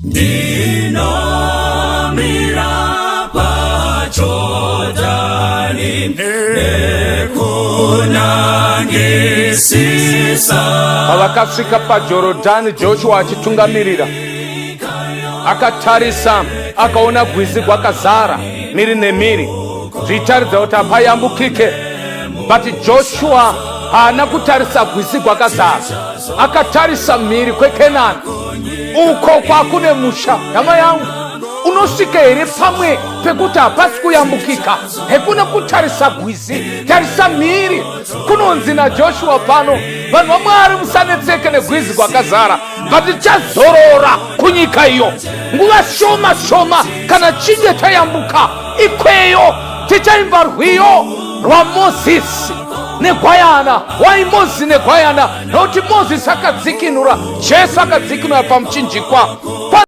Ndinomira paJordani nekunangisisa. Pavakasvika paJorodhani, Joshua achitungamirira, akatarisa akaona gwizi gwakazara miri nemiri, zvichitaridza kuti hapayambukike. But Joshua haana kutarisa gwizi gwakazara, akatarisa mhiri kweKenani, uko kwakune musha. Hama yangu, unosvika here pamwe pekuti hapasi kuyambukika? Hekuna kutarisa gwizi, tarisa mhiri. Kunonzi naJoshua pano, vanhu vaMwari, musanetseke negwizi kwakazara, but tichazorora kunyika iyo nguva shoma shoma. Kana chinge tayambuka ikweyo, tichaimba rwiyo rwaMozisi negwayana. Wai Mozisi negwayana? Nokuti Mozisi akadzikinura, Jesu akadzikinura pamuchinjikwa.